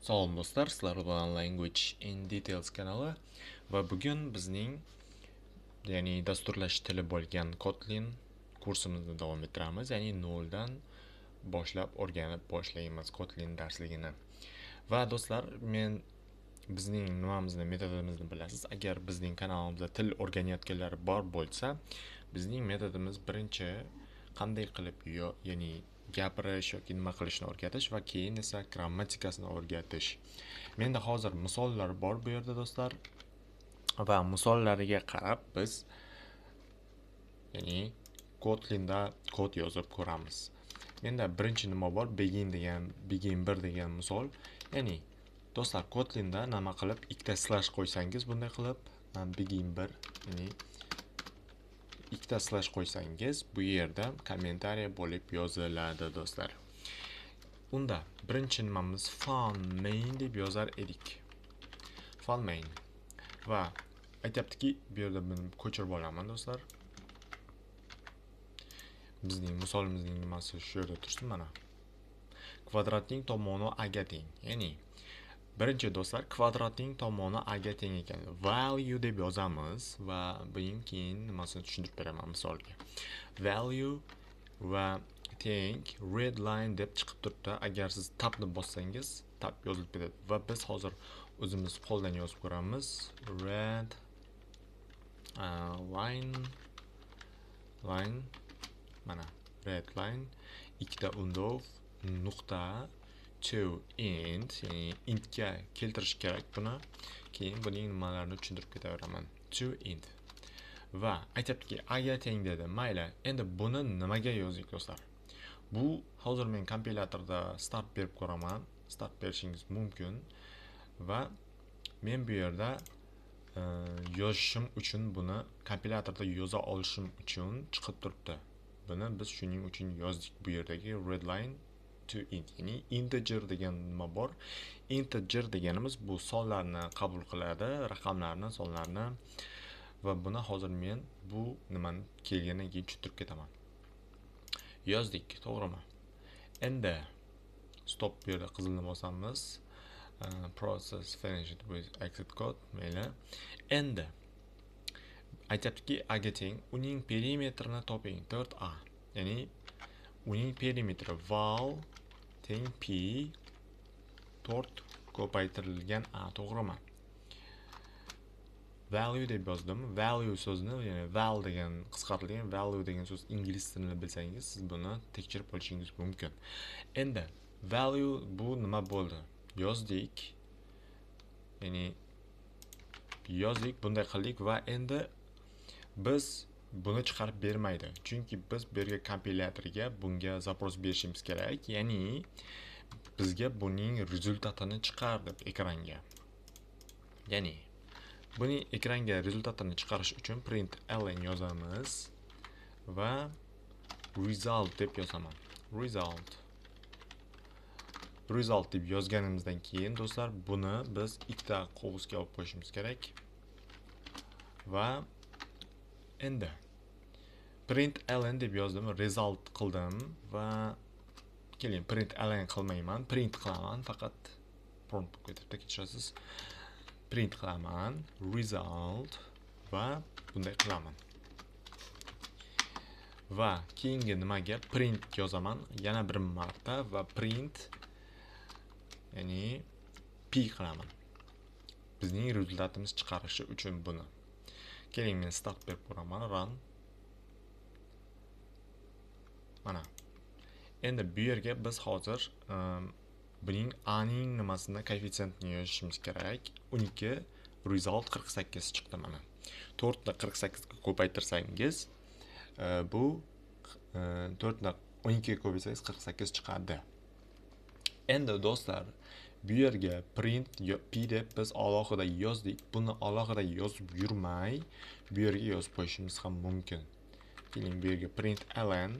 Salom do'stlar, sizlar bilan Language in Details kanali va bugun bizning, ya'ni dasturlash tili bo'lgan Kotlin kursimizni davom ettiramiz. Ya'ni noldan boshlab o'rganib boshlaymiz Kotlin darsligini. Va do'stlar, men bizning nimamizni, metodimizni bilasiz. Agar bizning kanalimizda til o'rganayotganlar bor bo'lsa, bizning metodimiz birinchi qanday qilib ya'ni gapirish yoki nima qilishni o'rgatish va keyin esa grammatikasini o'rgatish. Menda hozir misollar bor bu yerda do'stlar va misollariga qarab biz, ya'ni Kotlinda kod yozib ko'ramiz. Menda birinchi nima bor? Begin degan, begin 1 degan misol. Ya'ni do'stlar, Kotlinda nima qilib ikkita slash qo'ysangiz, bunday qilib begin 1, ya'ni ikkita slash qo'ysangiz, bu yerda kommentariya bo'lib yoziladi do'stlar. Unda birinchi nimamiz fun main deb yozar edik. Fun main. Va aytyaptiki, bu yerda buni ko'chirib olaman do'stlar. Bizning misolimizning nimasi shu yerda tursin mana. Kvadratning tomoni a ga teng. Ya'ni birinchi do'stlar, kvadratning tomoni a ga teng ekan. Value deb yozamiz va buning keyin nimasini tushuntirib beraman misolga. Value va teng red line deb chiqib turibdi. Agar siz tabni bossangiz, tab yozilib ketadi va biz hozir o'zimiz qo'ldan yozib ko'ramiz. Red line, line mana red line ikkita undov nuqta to int, ya'ni intga keltirish kerak buni. Keyin buning nimalarini tushuntirib ketaveraman. To int. Va aytyaptiki, a ga teng dedi. Mayli, endi buni nimaga yozdik do'stlar? Bu hozir men kompilyatorda start berib ko'raman. Start berishingiz mumkin va men bu yerda yozishim uchun buni kompilyatorda yoza olishim uchun chiqib turibdi. Buni biz shuning uchun yozdik bu yerdagi red line to int, ya'ni integer degan nima bor. Integer deganimiz bu sonlarni qabul qiladi, raqamlarni, sonlarni va buni hozir men bu nimani kelgandan keyin tushuntirib ketaman. Yozdik, to'g'rimi? Endi stop bu yerda qizilni bosamiz. Process finished with exit code, mayli. Endi aytyaptiki, a ga teng, uning perimetrini toping, 4a. Ya'ni uning perimetri val teng pi 4 ko'paytirilgan a, to'g'rimi? Value deb yozdim. Value so'zini, ya'ni val degan qisqartirilgan value degan so'z ingliz tilini bilsangiz, siz buni tekshirib olishingiz mumkin. Endi value bu nima bo'ldi? Yozdik. Ya'ni yozdik, bunday qildik va endi biz buni chiqarib bermaydi. Chunki biz bu yerga kompilyatorga bunga zaпрос berishimiz kerak. Ya'ni bizga buning rezultatini chiqar deb ekranga. Ya'ni buning ekranga rezultatini chiqarish uchun print ln yozamiz va result deb yozaman. Result. Result deb yozganimizdan keyin do'stlar, buni biz ikkita qovusga olib qo'yishimiz kerak. Va endi print ln deb yozdim, result qildim va keling print ln qilmayman, print qilaman faqat. Prompt bo'lib ketibdi, kechirasiz. Print qilaman result va bunday qilaman. Va keyingi nimaga print yozaman yana bir marta va print, ya'ni p qilaman. Bizning rezultatimiz chiqarishi uchun buni. Keling men start berib ko'raman, run. Mana. Endi bu yerga biz hozir buning a ning nimasini koeffitsiyentini yozishimiz kerak. 12 result 48 chiqdi mana. 4 ni 48 ga ko'paytirsangiz, bu 4 ni 12 ga ko'paytirsangiz 48 chiqadi. Endi do'stlar, bu yerga print p deb biz alohida yozdik. Buni alohida yozib yurmay, bu yerga yozib qo'yishimiz ham mumkin. Keling bu yerga print ln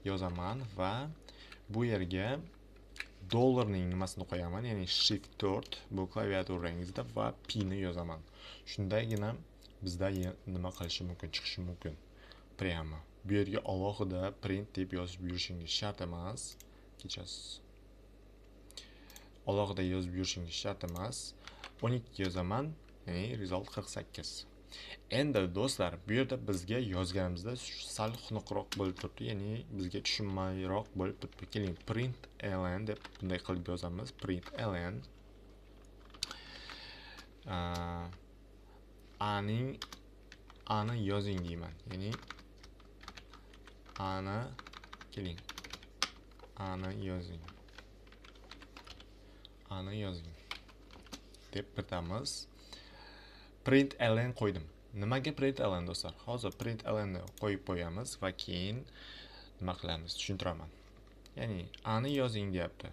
yozaman va bu yerga dollarning nimasini qo'yaman, ya'ni shift 4 bu klaviaturangizda va p ni yozaman. Shundagina bizda nima qilishi mumkin, chiqishi mumkin. Prямо. Bu yerga alohida print deb yozib yurishingiz shart emas. Kechasiz. Alohida yozib yurishingiz shart emas. 12 yozaman, ya'ni result 48. Endi do'stlar, bu yerda bizga yozganimizda sal xunuqroq bo'lib turibdi, ya'ni bizga tushunmayroq bo'lib turibdi. Keling, print ln deb bunday qilib yozamiz. Print ln a ni yozing deyman. Ya'ni a ni, keling, a ni yozing. A ni yozing deb kiritamiz. Print ln qo'ydim. Nimaga print ln do'stlar? Hozir print ln ni qo'yib qo'yamiz va keyin nima qilamiz tushuntiraman. Ya'ni a ni yozing deyapti.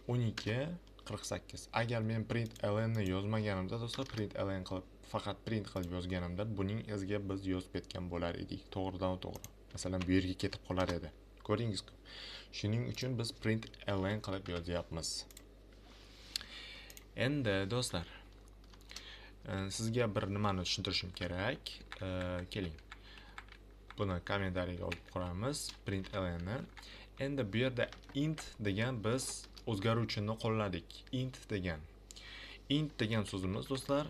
12 48. Agar men print ln ni yozmaganimda do'stlar, print ln qilib faqat print qilib yozganimda buning iziga biz yozib ketgan bo'lar edik. To'g'ridan to'g'ri. Masalan, bu yerga ketib qolar edi. Ko'rdingizku. Shuning uchun biz print ln qilib yozyapmiz. Endi do'stlar, sizga bir nimani tushuntirishim kerak. Keling. Buni kommentariyaga olib qo'yamiz, print ln ni. Endi bu yerda int degan biz o'zgaruvchini qo'lladik. Int degan. Int degan so'zimiz do'stlar,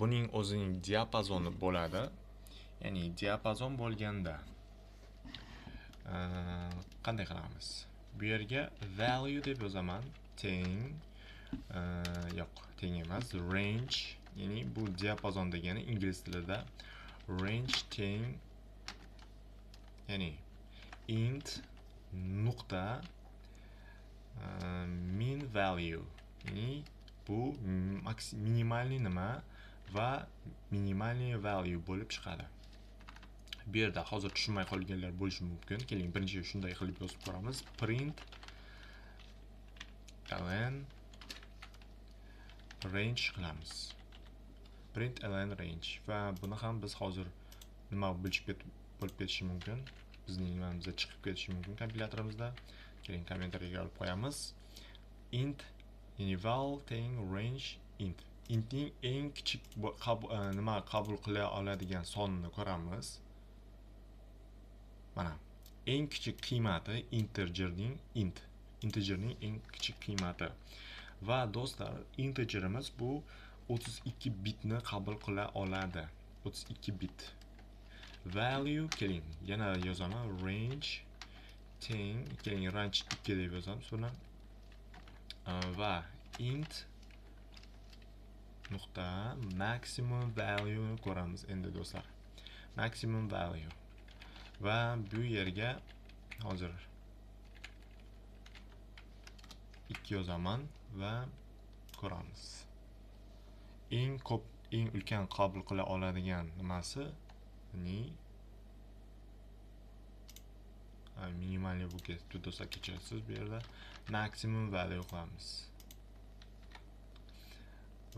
buning o'zining diapazoni bo'ladi. Ya'ni diapazon bo'lganda qanday qilamiz? Bu yerga value deb yozaman, teng, yo'q, teng emas, range, ya'ni bu diapazon degani ingliz tilida range teng, ya'ni int nuqta min value, ya'ni bu minimalniy nima va minimalniy value bo'lib chiqadi. Bu yerda hozir tushunmay qolganlar bo'lishi mumkin. Keling, birinchi shunday qilib yozib ko'ramiz. Print ln range qilamiz. Print ln range va buni ham biz hozir nima bo'lib ketishi mumkin? Bizning nimamizda chiqib ketishi mumkin kompyuterimizda. Keling, kommentariyaga olib qo'yamiz. Int, ya'ni val teng range int. Intning eng kichik nima qabul qila oladigan sonini ko'ramiz. Mana eng kichik qiymati integerning int, integerning eng kichik qiymati. Va do'stlar, integerimiz bu 32 bitni qabul qila oladi. 32 bit. Value, keling, yana yozaman range teng, keling range 2 deb yozamiz buni. Va int nuqta maximum value ni ko'ramiz endi do'stlar. Maximum value. Va bu yerga hozir 2 yozaman va ko'ramiz. Eng ko'p, eng ulkan qabul qila oladigan nimasi? Ya'ni minimalniy bu ketdi do'stlar, kechirasiz bu yerda maximum value qilamiz.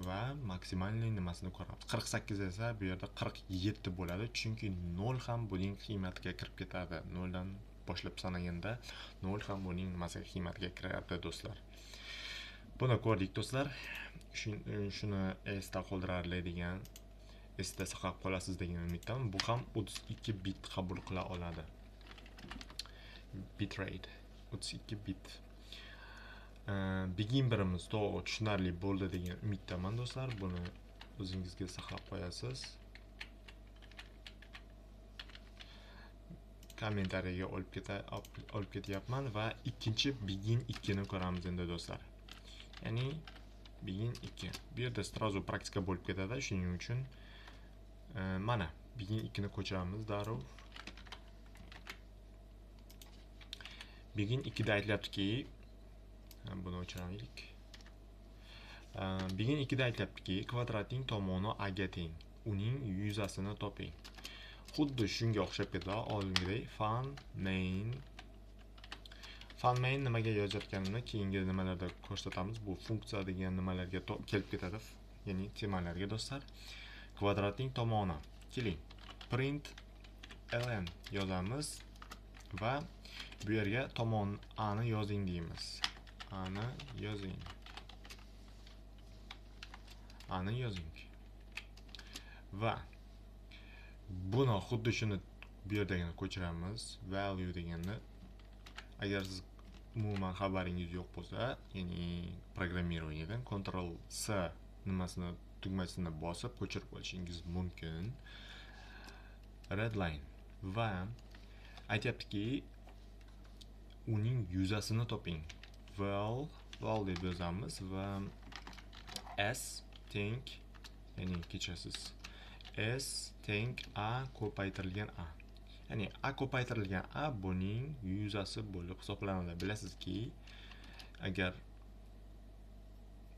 Va maksimalniy nimasini ko'ramiz. 48 esa bu yerda 47 bo'ladi, chunki 0 ham buning qiymatiga kirib ketadi. 0 dan boshlab sanaganda 0 ham buning nimasiga qiymatiga kiradi do'stlar. Buni ko'rdik do'stlar. Shuni esda qoldirarli degan, esda saqlab qolasiz degan umiddaman. Bu ham 32 bit qabul qila oladi. Bitrate 32 bit. Begin birimiz to'g'ri tushunarli bo'ldi degan umiddaman do'stlar. Buni o'zingizga saqlab qo'yasiz. Kommentariyaga olib ketyapman va ikkinchi begin 2 ni ko'ramiz endi do'stlar. Ya'ni begin 2. Bu yerda sразу praktika bo'lib ketadi, shuning uchun mana begin 2 ni ko'chiramiz darrov. Begin 2 da aytilyaptiki, buni o'chiraylik. Begin 2 da aytilyaptiki, kvadratning tomoni a ga teng, uning yuzasini toping. Xuddi shunga o'xshab ketadi oldingidek fun main. Fun main nimaga yozayotganimni keyingi nimalarda ko'rsatamiz. Bu funksiya degan nimalarga kelib ketadi, ya'ni temalarga do'stlar. Kvadratning tomoni. Keling, print ln yozamiz va bu yerga tomon a ni yozing deymiz. A ni yozing. A ni yozing. Va buni xuddi shuni bu yerdagini ko'chiramiz. Value deganni agar siz umuman xabaringiz yo'q bo'lsa, ya'ni programmirованиеdan Ctrl C nimasini tugmasini bosib ko'chirib olishingiz mumkin. Redline va aytyaptiki, uning yuzasini toping. Val deb yozamiz va s teng, ya'ni kechasiz, s teng a ko'paytirilgan a. Ya'ni a ko'paytirilgan a buning yuzasi bo'lib hisoblanadi. Bilasizki, agar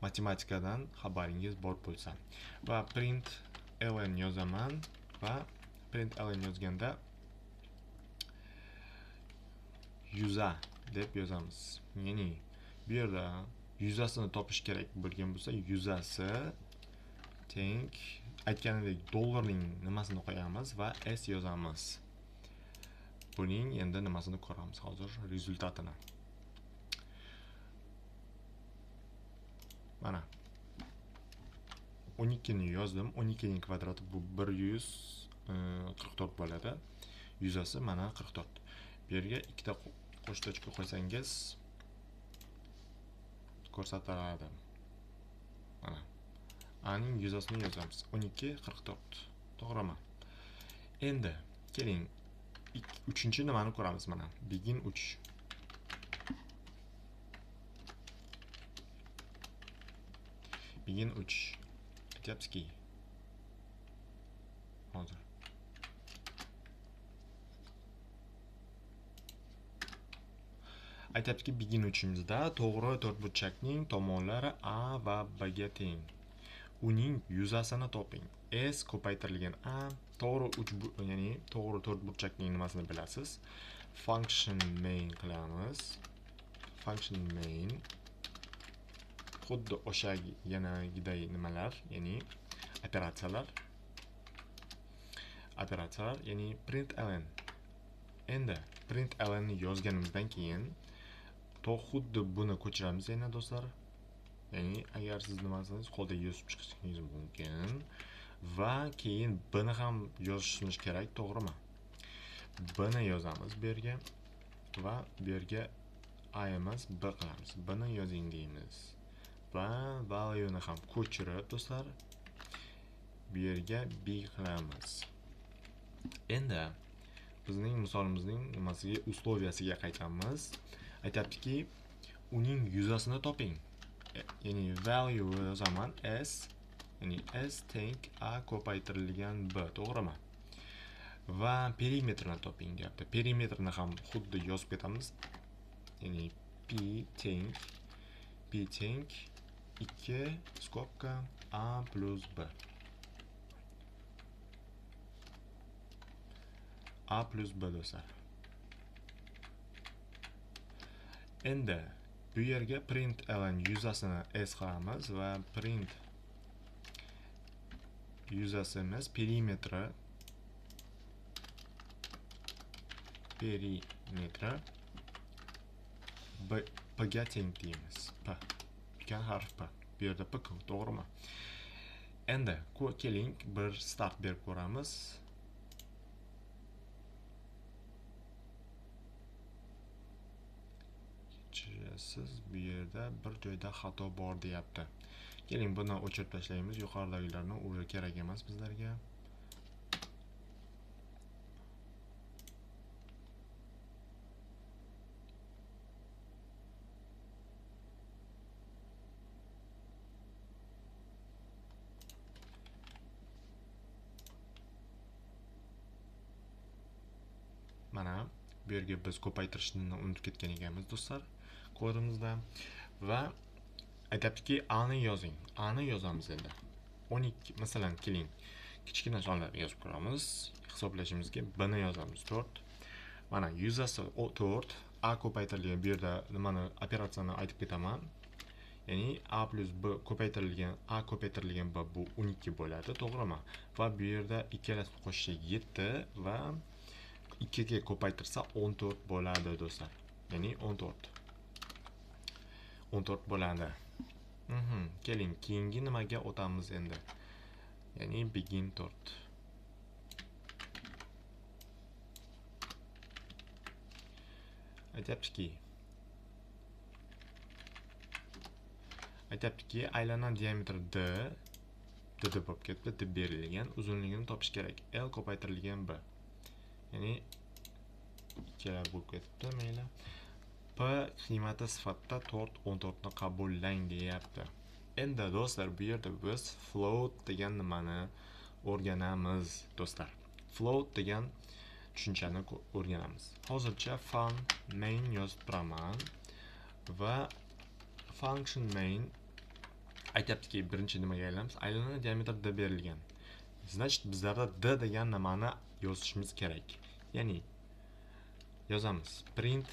matematikadan xabaringiz bor bo'lsa. Va print ln yozaman va print ln yozganda yuza deb yozamiz. Ya'ni bu yerda yuzasini topish kerak bo'lgan bo'lsa, yuzasi teng aytganimdek dollarning nimasini qo'yamiz va s yozamiz. Buning endi nimasini ko'ramiz hozir, rezultatini. Mana 12 ni yozdim. 12 ning kvadrati bu 144 bo'ladi. Yuzasi mana 44. Bu yerga ikkita qo'sh tochka qo'ysangiz ko'rsatiladi. Mana A ning yuzasini yozamiz. 12 44. To'g'rimi? Endi keling uchinchi nimani ko'ramiz mana. Begin 3. Begin 3. Aytyaptiki, hozir aytyaptiki, begin 3imizda to'g'ri to'rtburchakning tomonlari A va B ga teng. Uning yuzasini toping. S ko'paytirilgan A to'g'ri 3, ya'ni to'g'ri to'rtburchakning nimasini bilasiz. Function main qilamiz. Function main xuddi o'sha yanagiday nimalar, ya'ni operatsiyalar. Operatsiyalar, ya'ni println. Endi println ni yozganimizdan keyin xuddi buni ko'chiramiz yana do'stlar. Ya'ni agar siz nimasangiz qo'lda yozib chiqishingiz mumkin va keyin b ni ham yozishimiz kerak, to'g'rimi? B ni yozamiz bu yerga va bu yerga a emas b qilamiz. B ni yozing deymiz. Va value ni ham ko'chirib do'stlar bu yerga b qilamiz. Endi bizning misolimizning nimasiga, usloviyasiga qaytamiz. Aytyaptiki, uning yuzasini toping. Ya'ni value yozaman s, ya'ni s teng a ko'paytirilgan b, to'g'rimi? Va perimetrini toping deyapti. Perimetrini ham xuddi yozib ketamiz. Ya'ni p teng 2 skobka a plus b. A plus b do'stlar. Endi bu yerga println yuzasini s qilamiz va print yuzasimiz perimetri b ga teng deymiz. P ulkan harf p. Bu yerda p to'g'rimi? Endi keling bir start berib ko'ramiz. Siz bu yerda bir joyda xato bor deyapti. Keling buni o'chirib tashlaymiz. Yuqoridagilarni уже kerak emas bizlarga. Mana bu yerga biz ko'paytirishni unutib ketgan ekanmiz do'stlar kodimizda. Va aytyaptiki, a ni yozing. A ni yozamiz endi. 12 masalan, keling kichkina sonlarni yozib ko'ramiz. Hisoblashimizga b ni yozamiz 4. Mana yuzasi 4, a ko'paytirilgan bu yerda nimani operatsiyani aytib ketaman. Ya'ni a plus b ko'paytirilgan a ko'paytirilgan b bu 12 bo'ladi, to'g'rimi? Va bu yerda ikkalasini qo'shsak 7 va 2 ga ko'paytirsa 14 bo'ladi do'stlar. Ya'ni 14. 14 bo'ladi. Keling, keyingi nimaga o'tamiz endi? Ya'ni begin 4. Aytyaptiki, Aytyaptiki, aylana diametri D, D deb bo'lib ketdi, deb berilgan, uzunligini topish kerak. L ko'paytirilgan B. Ya'ni ikkalar bo'lib ketibdi, mayli. P qiymati sifatida 4.14 ni qabullang deyapti. Endi do'stlar, bu yerda biz float degan nimani o'rganamiz do'stlar. Float degan tushunchani o'rganamiz. Hozircha fun main yozib turaman va function main aytyaptiki, birinchi nimaga aylanamiz? Aylana diametr D berilgan. Значит, bizlarda D degan nimani yozishimiz kerak. Ya'ni yozamiz print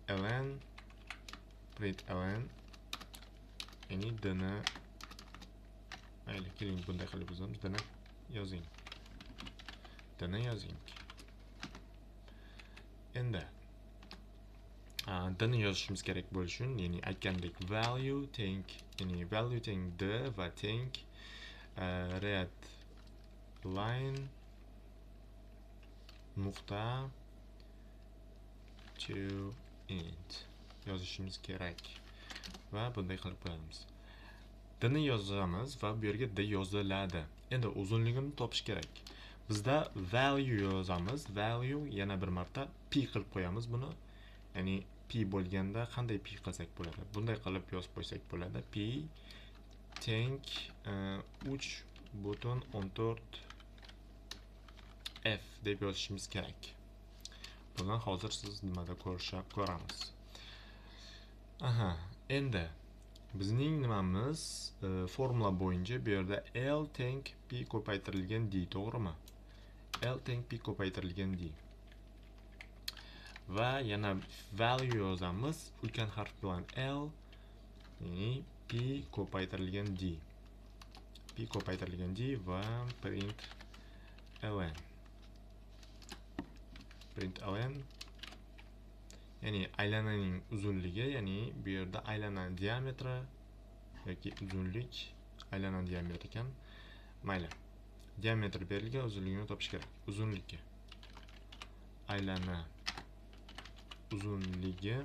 ln, ya'ni D ni, mayli, keling bunday qilib yozamiz. D ni yozing. D ni yozing. Endi D ni yozishimiz kerak bo'lishi uchun, ya'ni aytgandek value teng, ya'ni value teng D va teng red line nuqta to int yozishimiz kerak va bunday qilib qo'yamiz. D ni yozamiz va bu yerga D yoziladi. Endi uzunligini topish kerak. Bizda value yozamiz. Value yana bir marta p qilib qo'yamiz buni. Ya'ni p bo'lganda qanday p qilsak bo'ladi? Bunday qilib yozib qo'ysak bo'ladi. P teng 3.14 f deb yozishimiz kerak. Buni hozir siz nimada ko'ramiz. Aha, endi bizning nimamiz formula bo'yicha bu yerda L teng P ko'paytirilgan D, to'g'rimi? L teng P ko'paytirilgan D. Va yana value yozamiz, ulkan harf bilan L, ya'ni P ko'paytirilgan D. P ko'paytirilgan D va print ln. Print ln, ya'ni aylananing uzunligi, ya'ni bu yerda aylana diametri yoki uzunlik aylana diametri ekan. Mayli. Diametr berilgan, uzunligini topish kerak. Uzunligi. Aylana uzunligi,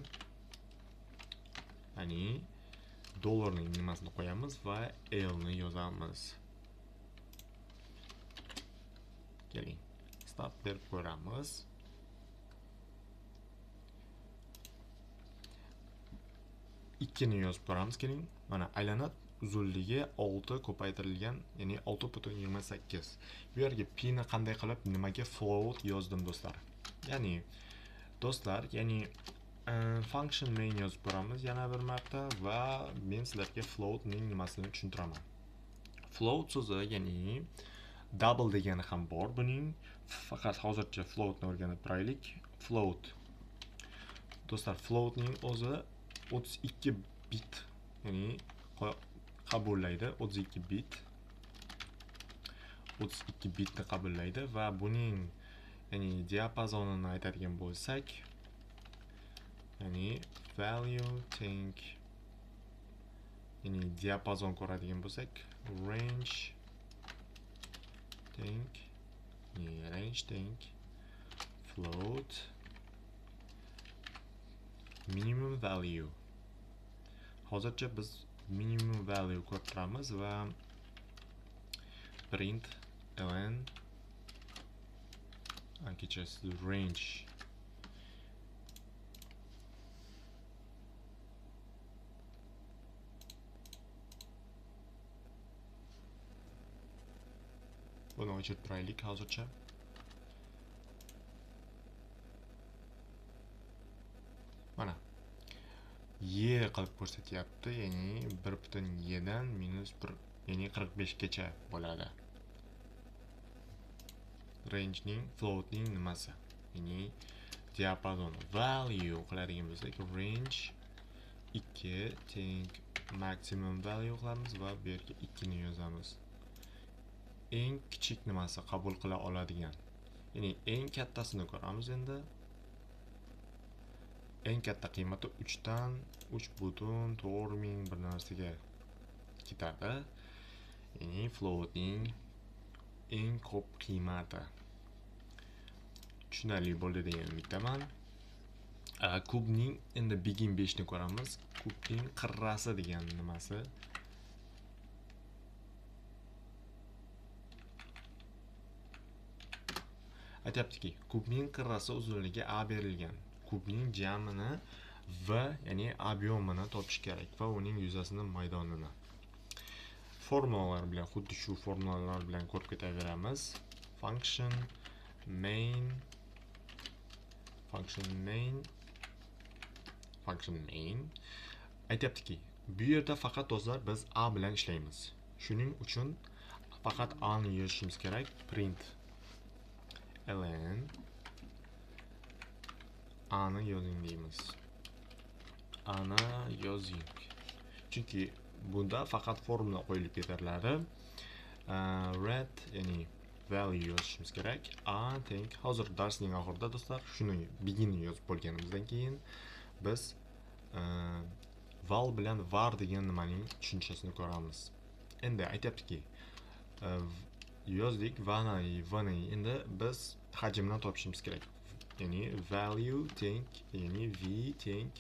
ya'ni dollarning nimasini qo'yamiz va L ni yozamiz. Keling, start berib ko'ramiz. 2 ni yozib ko'ramiz, keling. Mana aylana uzunligi 6 ko'paytirilgan, ya'ni 6.28. Bu yerga p ni qanday qilib nimaga float yozdim do'stlar? Ya'ni do'stlar, ya'ni function main yozib ko'ramiz yana bir marta va men sizlarga floatning nimasini tushuntiraman. Float so'zi, ya'ni double degani ham bor buning. Faqat hozircha floatni o'rganib turaylik. Float. Do'stlar, floatning o'zi 32 bit, ya'ni qabullaydi, 32 bit. 32 bitni qabullaydi va buning, ya'ni diapazonini aytadigan bo'lsak, ya'ni value teng, ya'ni diapazon ko'radigan bo'lsak, range teng, ya'ni range teng float minimum value. Hozircha biz minimum value ko'rib turamiz va print ln kechasi range buni o'chirib turaylik hozircha. Mana Y qilib ko'rsatyapti, ya'ni 1.7 dan -1, ya'ni 45 gacha bo'ladi. Rangening, floatning nimasi? Ya'ni diapazoni. Value qiladigan bo'lsak, range 2 teng maximum value qilamiz va bu yerga 2 ni yozamiz. Eng kichik nimasi qabul qila oladigan. Ya'ni eng kattasini ko'ramiz endi. Eng katta qiymati 3 dan 3.4 ming bir narsaga ketadi. Ya'ni floatning eng ko'p qiymati. Tushunarli bo'ldi degan umiddaman. Kubning endi begin 5 ni ko'ramiz. Kubning qirrasi degan nimasi? Aytyaptiki, kubning qirrasi uzunligi a berilgan. Kubning jamini v, ya'ni ob'yomini topish kerak va uning yuzasini maydonini. Formulalar bilan, xuddi shu formulalar bilan ko'rib ketaveramiz. Function main, function main, function main. Aytyaptiki, bu yerda faqat do'stlar biz a bilan ishlaymiz. Shuning uchun faqat a ni yozishimiz kerak. Print ln a ni yozing deymiz. A ni yozing. Chunki bunda faqat formula qo'yilib ketariladi. Red, ya'ni value yozishimiz kerak. A teng. Hozir darsning oxirida do'stlar shuni begin yozib bo'lganimizdan keyin biz val bilan var degan nimaning tushunchasini ko'ramiz. Endi aytyaptiki, yozdik va ni endi biz hajmini topishimiz kerak. Ya'ni value teng, ya'ni v teng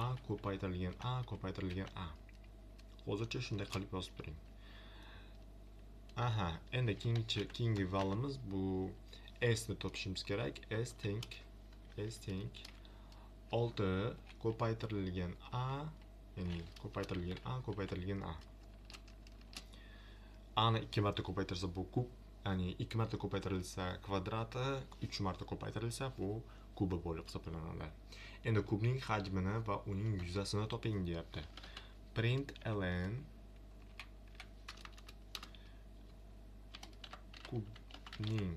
a ko'paytirilgan a ko'paytirilgan a. Hozircha shunday qilib yozib turing. Aha, endi keyingi valimiz bu s ni topishimiz kerak. S teng, s teng 6 ko'paytirilgan a, ya'ni ko'paytirilgan a ko'paytirilgan a. A ni 2 marta ko'paytirsa bu kub, ya'ni 2 marta ko'paytirilsa kvadrati, 3 marta ko'paytirilsa bu kubi bo'lib hisoblanadi. Endi kubning hajmini va uning yuzasini toping deyapti. Print ln kubning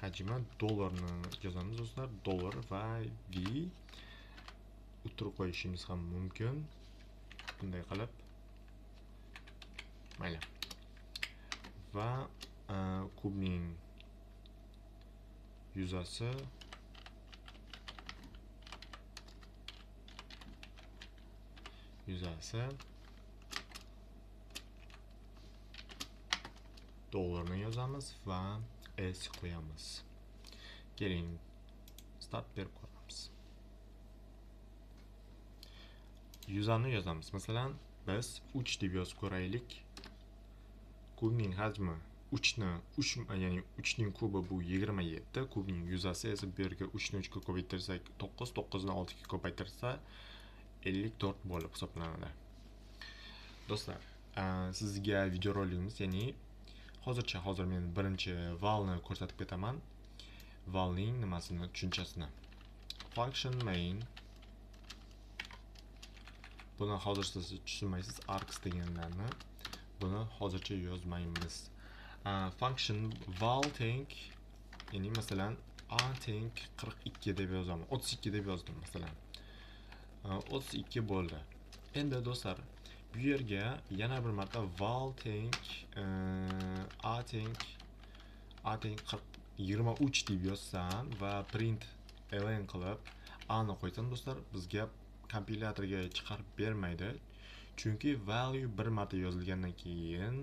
hajmi dollarni yozamiz do'stlar, dollar va v o'tirib qo'yishimiz ham mumkin. Bunday qilib mayli. Va kubning yuzasi dollarni yozamiz va s qo'yamiz. Keling, start berib ko'ramiz. Yuzani yozamiz. Masalan, biz 3 deb yozib ko'raylik. Kubning hajmi 3 ni 3, ya'ni 3 ning kubi bu 27, kubning yuzasi esa bu yerga 3 ni 3 ga ko'paytirsak 9, 9 ni 6 ga ko'paytirsa 54 bo'lib hisoblanadi. Do'stlar, sizga videorolikimiz, ya'ni hozircha hozir men birinchi valni ko'rsatib ketaman. Valning nimasini, tushunchasini. Function main. Buni hozir siz tushunmaysiz, args deganlarni. Buni hozircha yozmaymiz. Function val teng, ya'ni masalan a teng 42 deb yozaman. 32 deb yozdim masalan. 32 bo'ldi. Endi do'stlar, bu yerga yana bir marta val teng a teng 23 deb yozsam va print ln qilib a ni qo'ysam do'stlar, bizga kompilyatorga chiqarib bermaydi. Chunki value bir marta yozilgandan keyin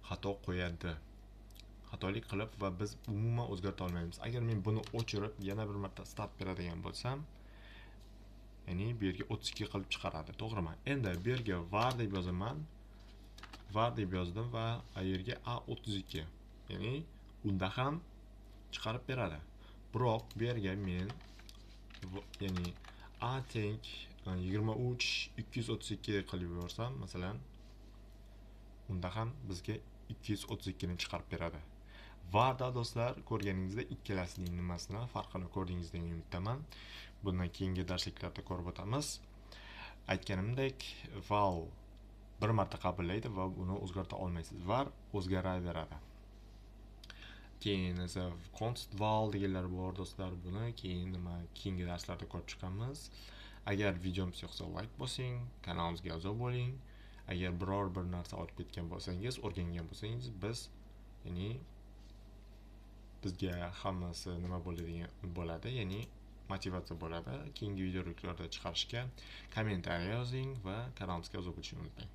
xato qo'yadi. Xatolik qilib va biz umuman o'zgarta olmaymiz. Agar men buni o'chirib yana bir marta start beradigan bo'lsam, ya'ni bu yerga 32 qilib chiqaradi, to'g'rimi? Endi bu yerga var deb yozaman. Var deb yozdim va yerga a32, ya'ni unda ham chiqarib beradi. Biroq bu yerga men ya'ni a teng 23 232 qilib yuborsam, masalan, unda ham bizga 232 ni chiqarib beradi. Varda do'stlar, ko'rganingizda ikkalasining nimasini farqini ko'rdingiz degan umiddaman. Bundan keyingi darsliklarda ko'rib o'tamiz. Aytganimdek, val bir marta qabullaydi va uni o'zgarta olmaysiz. Var o'zgaraveradi. Keyin esa const val deganlar bor do'stlar, buni keyin nima keyingi darslarda ko'rib chiqamiz. Agar videomiz yoqsa like bosing, kanalimizga a'zo bo'ling. Agar biror bir narsa olib ketgan bo'lsangiz, o'rgangan bo'lsangiz, biz ya'ni bizga hammasi nima bo'ladigan bo'ladi, ya'ni motivatsiya bo'ladi. Keyingi videolarda chiqarishga kommentariya yozing va kanalimizga a'zo bo'lishni unutmang.